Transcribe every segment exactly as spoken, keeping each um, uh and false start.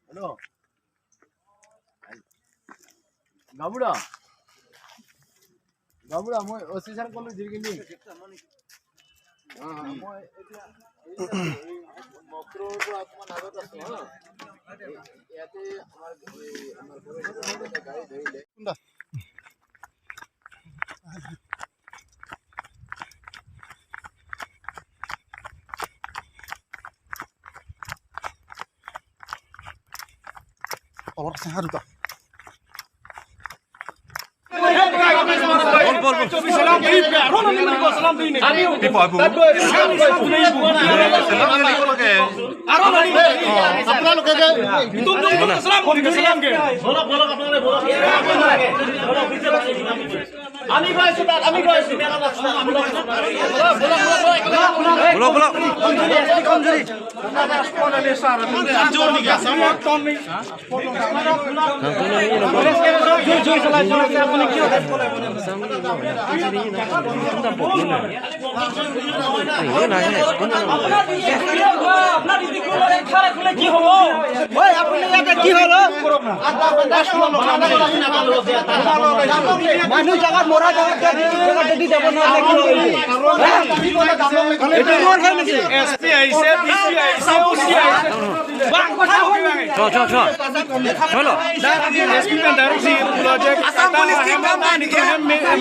Hello. Gabuda. Gabuda, মই অ C sir কলো জিৰগিনি। মই এতিয়া এই মক্ৰটো অকমান আগত আছো, হা? এই ইয়াতে আমাৰ, এই আমাৰ ঘৰৰ ওচৰত এটা গাড়ী ধৰিলে। কোনটা? অলপ চেহাৰা দুটা। বল, বল, বল। দিব, দিব। আপোনালোকে যে আমি গৈ আছো তাত, আমি গৈ আছো। বলক, বলক। আপোনাৰ ডিউটি খুলিলে খাৰে খুলে কি হ'ব? ঐ, আপুনি ইয়াতে কি হ'ল, অ? মানুহ জাগাত, মৰা জাগাত, জেগাত যদি যাব নোৱাৰে, কি হ'ব? এইটো ৰোল হয় নেকি? এছ পি আহিছে, ডি চি আহিছে, অ চি আহিছে। Bang, bang, bang. Cho, cho, cho. Cho lo. S P pen direct C project Assam police কি কাম নাই নেকি?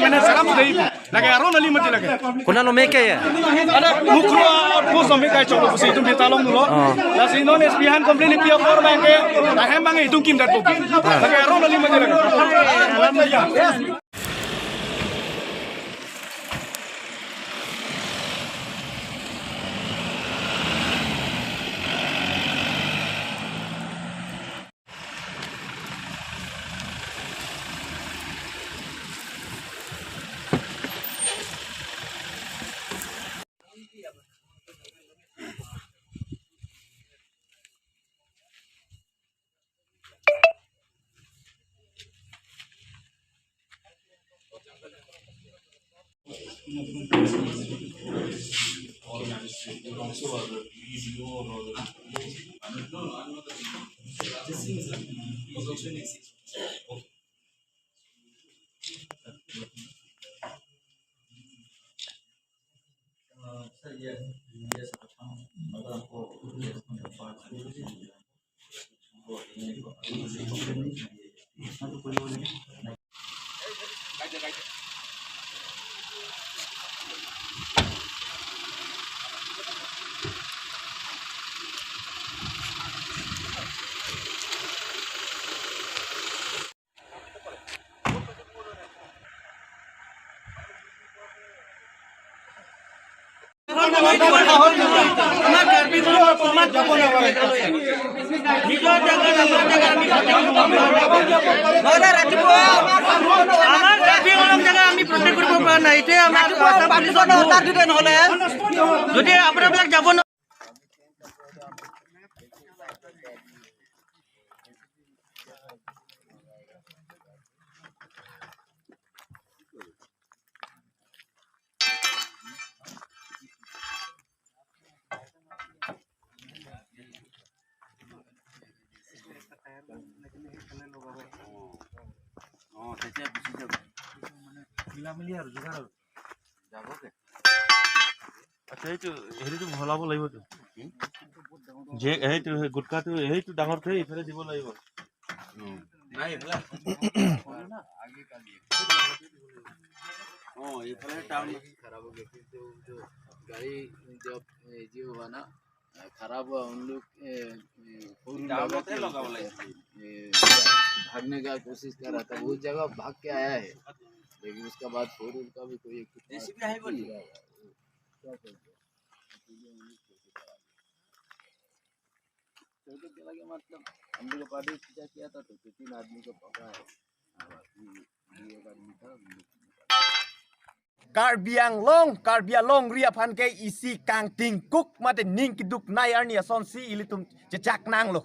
মেনে চালাম দেই। লাগে আৰু নলি মতি লাগে। Konat lo me ke ya? Ada mukro pus sampai kai cholo pusi itu kita long dulu. Oh. Lah si non S P han completely pia for bangke. Ahem bang itu kim dat boki. Lagi aron ali mati lagi. আমাৰ কাৰ্বি অকল অসমত যাব নাপাৰে। নিজৰ জাগাত, আমাৰ জাগাত আমি প্ৰত্যেক নহ'লে ৰাতিপুৱা আমাৰ কাৰ্বি আংলং জাগা আমি প্ৰত্যেক কৰিব পৰা নাই। এতিয়া আমাৰ আছাম পুলিচৰ অৰ্ডাৰ দিলে নহ'লে যদি আপোনালোক যাব ন- অ, তেতিয়া গুচি যাব। মিলা মিলি আৰু যোগাৰ আৰু। যাবগে। আচ্ছা, এইটো হেৰিটো ভলাব লাগিবতো। যে সেইটো, সেই গুটকাটো, সেইটো ডাঙৰটো ইফালে দিব লাগিব। উম। নাই, এইফালে। আগে কালি। অ, এইফালে টাউন। खराब हो गया, फिर तो जो गाड़ी जब, ए, जो हुआ ना, खराब हुआ, उन लोग, ए, ए, फोर व्हील लगा के, ए, भागने का कोशिश कर रहा था। वो जगह भाग के आया है, लेकिन उसके बाद फोर व्हील का भी कोई एक जेसीबी है बोलिए। क्या कर दिया? तो क्या लगे, मतलब, हम लोग का पार्टी पीछा किया था, तो दो तीन आदमी को पकड़ा है। हाँ, बाकी ये एक आदमी था, हम लोग Karbi Anglong, Karbi Anglong ri aphan ke isi kangtingkuk mate ning keduk nai arni asonsi ilitum chechak nanglo.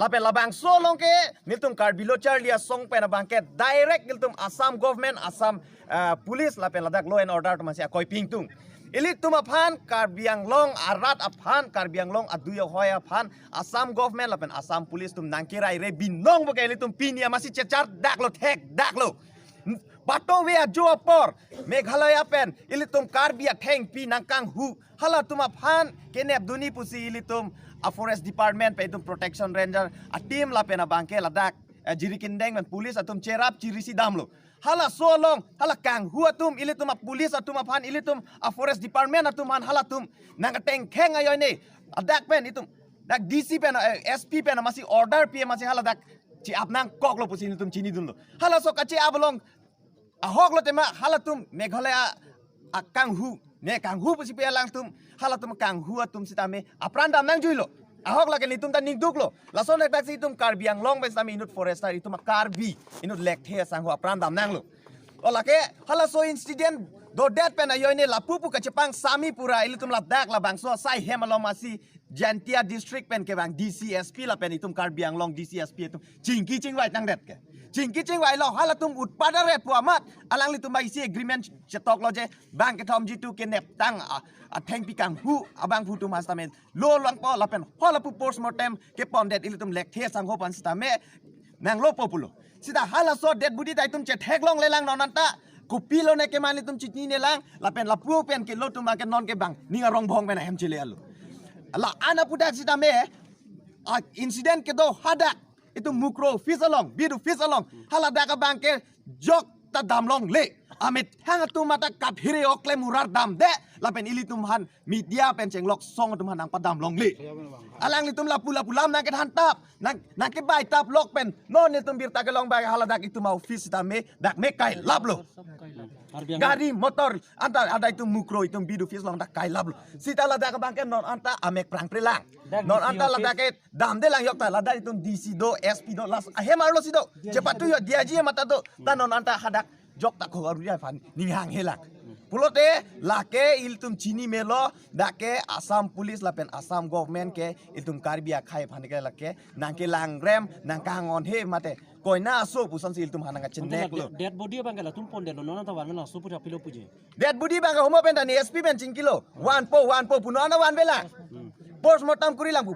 Lapen labangso along ke nelitum Karbi Lo Charli Asong pen abang ke direct nelitum Assam government, Assam, ah, police lapen ladak law and order atum si akoiping tung. Ilitum aphan, Karbi Anglong arat aphan, Karbi Anglong adui ahoi aphan Assam government lapen Assam police atum nangkeraire binong puke ilitum pini amatsi chechardaklo, thekdaklo. Bato ve ajo apor Meghalaya pen ilitum Karbi athengpi nangkanghu, halatum aphan kenepdunji pusi ilitum a forest department pen itum protection ranger a team lapen abangke ladak, eh, Jirikindeng pen police atum cherap chirisi damlo. Halaso along, hala kanghu atum, ilitum a police atum aphan, ilitum a forest department atum aphan, halatum nangkatengkheng ajoine, adak pen itum, dak D C pen, eh, S P pen amatsi order pi amatsi haladak chi-ap nangkoklo pusi ilitum chinidunlo. Halaso kachi-ap along ahok lo tema halatum Meghalaya akanghu, ne kanghu pusi pi alangtum, halatum kanghu atum sitame apran dam nangjuilo. Ahok lake ilitum ta ningduklo. Lason ekdaksi itum Karbi Anglong pen sitame inut forester, itum a Karbi, inut lekthe asangho apran dam nanglo. O lake halaso incident dodet pen ajoine lapu pu kachepangsami pura ilitum ladak labangso asai hem along amatsi Jaintia district pen kevang D C S P lapen itum Karbi Anglong D C S P atum chingki chingvai tangdet ke. Chingki chingvailo, halatum utpadat pu amat alanglitum bai isi agreement chetoklo je bang kethom jitu keneptang a, athengpi kanghu abangphu atum hastamen lo langpo lapen halapu postmortem kepondet ilitum lekthe asangho aphan sitame nanglopo pulo. Sita halaso dead body ta itum chetheklonglelang non anta. Kopilo ne keman itum chininelang, lapen lapu pen kelo atum abangke non ke bang ning arong bong pen ahem chele alo. La-an aputhak sitame, a incident kedo hadak itum Mukroh office along, beat office along, haladak abangke jok ta damlongle. Amethang atum mata kaphere oklem urar damde, lapen ilitum aphan media pen chenglok song atum aphan nangpadamlongle. Alanglitum lapu lapu lam nangkethantap, nang, nangkebaitap lok pen non itum birta kelong bai haladak itum a office sitame dak me kailaplo. Karbi Anglong. Gari motor anta ada itum Mukroh itum beat office along dak kailaplo. Sita ladak abangke non anta amek prangprelang. Dak Non D C anta office. Ladak ke damdelang jok ta, ladak itum D C do, S P do, las ahem arlosi do. Chepatu jo D I G mata do. Ta non anta hadak jok ta khogor aphan ninghanghelang. Pulote lake ilitum chini melo, dak ke Assam police lapen Assam government ke ilitum Karbi akhei aphan ke lake nangkelangrem, nangkangonhe mate koina aso pusonsi ilitum aphan nangkachineklo. Dead, dead body abangke latum pondetlo, non anta vanlo, laso pura pilo puji. Dead body abangke homo pen ta ne S P pen chingkilo. Vanpo, vanpo pu non anta vanvelang. Postmortem kurilang pu.